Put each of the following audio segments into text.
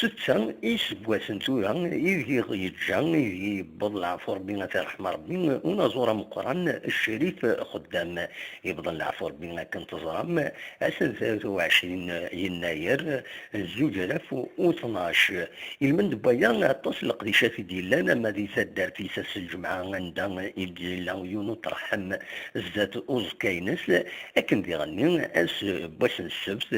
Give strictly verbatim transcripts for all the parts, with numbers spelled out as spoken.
Setta iseggasen tura ideg i ɣ-yeǧǧa, ideg i yewweḍ leɛfu Rebbi, ad t-iṛḥem Rebbi, unaẓur ameqqran Ccrif Xeddam. Yewweḍ leɛfu Rebbi akken teẓram, ass n tlatin u ɛecrin yennayer zuǧ alaf u tnac. Ilmend n waya, aṭas n leqdicat i d-yellan, ama di taddart-is ass n lǧemɛa anda i d-yella yiwen uṭerḥem zdat uẓekka-ines, akken diɣenni ass n wass n ssebt,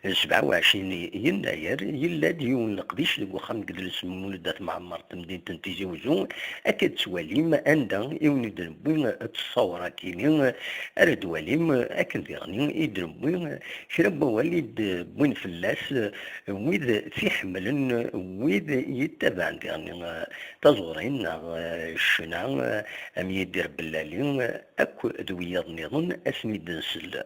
sebɛa u ɛecrin yennayer, yella-d yiwen n leqdic deg uxxam n yedles n Mulud At Mɛemmer n temdint n Tizi Uzzu, akka d-tettwalim anda i wen-id-newwi ttṣawra-kini, ara d-twalim akken diɣenni i d-newwi kra n wawal i d-wwin fell-as wid t-iḥemmlen, wid yettabaɛen diɣenni taẓuri neɣ ccna, am Yidir Bellali akk d wiyaḍ nniḍen asmi d-nsell.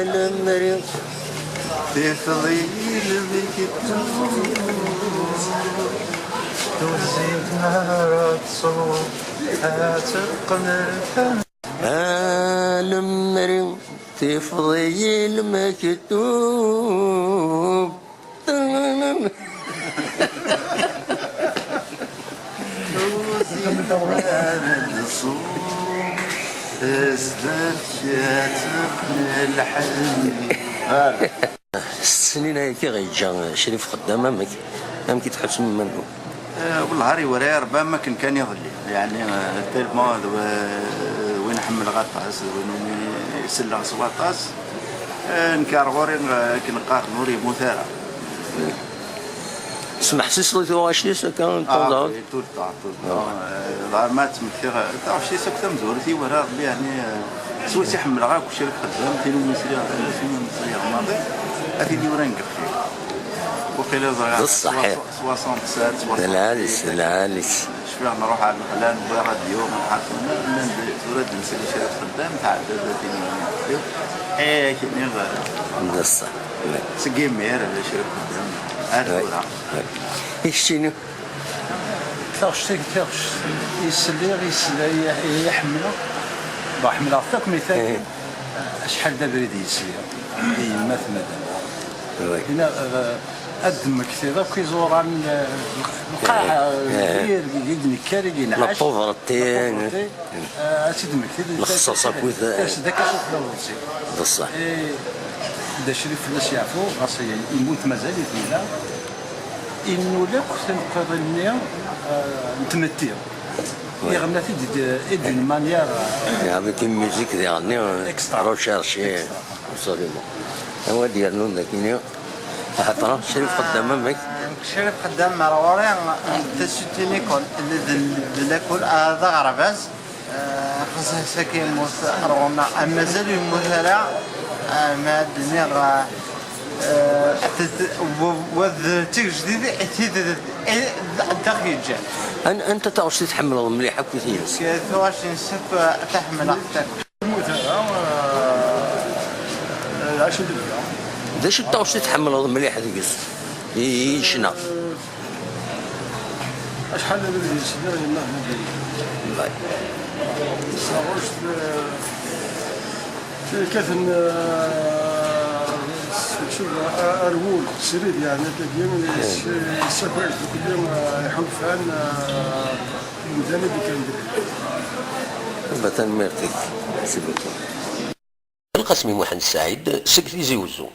Lemri tifeḍ-iyi lmektub, tuzzint mi ara teṣweb ad teqqen lfam. A lemri tifeḍ-iyi lmektub. Snin ayagi ɣ-yeǧǧa Crif Xeddam, amek, amek i tḥussem iman-nwen? Eh, wellah, ar iwala Rebbi am akken kan iḍelli. Yeɛni, eh, tellement d w-, d win ḥemmleɣ aṭas, d win umi selleɣ s waṭas. Eh, nekk ar ɣur-i, eh, akken qqaren, ur yemmut ara. Tesmeḥsiseḍ i tuɣac-is akka, n Ah, tanzaɛt? Oui, tout le temps, tout le temps. Eh, dɣa ma ttmektiɣ, eh, taɣect-is akk tamezwarut i wala Rebbi, yeɛni, eh, s wis i ḥemmleɣ akk Crif Xeddam, tin umi sliɣ, tin umi sliɣ maḍi, a tin yura deg ixef-iw. Waqila ẓriɣ D ṣṣeḥ, eh. soixante-sept, soixante-huit. D lɛali-s, d lɛali-s. Cfiɣ nruḥ ar lexla, newwi rradyu, nruḥ ar tuna, nnan-d tura ad nsel i Crif Xeddam, tɛedda-d a tin yura deg ixef-iw. Eh, akken i D ṣṣeḥ. Seg imir, Crif Xeddam, ar tura. I keččini? Taɣect, taɣect i sliɣ, i sla, i, i ḥemmleɣ. Bon, ḥemmleɣ-t akk, mi ta-, acḥal d abrid i sliɣ i yemma-tneɣ. Oui. Yenna, eh, ad d-temmektiḍ akk iẓuran, eh, lqaɛa, eh, eh, i d-nekker, i d-yenɛac. La pauvreté. La pauvreté. Eh, ad tt-id-temmektiḍ, lexṣaṣ akked, eh, ters-d akka s uxlaḍ-nsen. D ṣṣeḥ. Eh, d acrif fell-as yeɛfu, ɣas yemmut mazal-it yella. Innul akk tanqiḍin-nni, eh, n tmetti. Ouais. Iɣenna-t-id d, d une manière, eh, avec une musique diɣenni, euh, extra. Recherchée. Extra. Absolument. Awa d-yernun d akini. Axaṭer Crif Xeddam amek? Crif Xeddam ar ɣur-i, c'est une école, d, d, d l'école, ah, d aɣerbaz. Eh, xas ass-agi yemmut ar ɣur-neɣ, ah, mazal ur yemmut ara, ah, ma ad d-iniɣ, ah, eh, t-, t-, w-, wa d tigejdidin i tid, i d aɣ-yeǧǧan. An-, anta taɣect i tḥemmleḍ mliḥ akk i tiyes? Tuɣac n Sef, ah, taḥemmleɣ akk. Ur yemmut ara, eh, lɛac n lebda. D acu n taɣect i tḥemmleḍ mliḥ deg-s? I, i ccna? Acḥal d abrid yesliɣ yemma-tneɣ dayem. Taɣect, eh, tirkat n, eh, Rwul, srid, yeɛni, tagi, yessakay-d deg kulli, ah, iḥulfan, ah, imdanen i d-ikkren deg. Ba, tanemmirt-ik, merci beaucoup. Lqasmi Muḥend Saɛid seg Tizi Uzzu.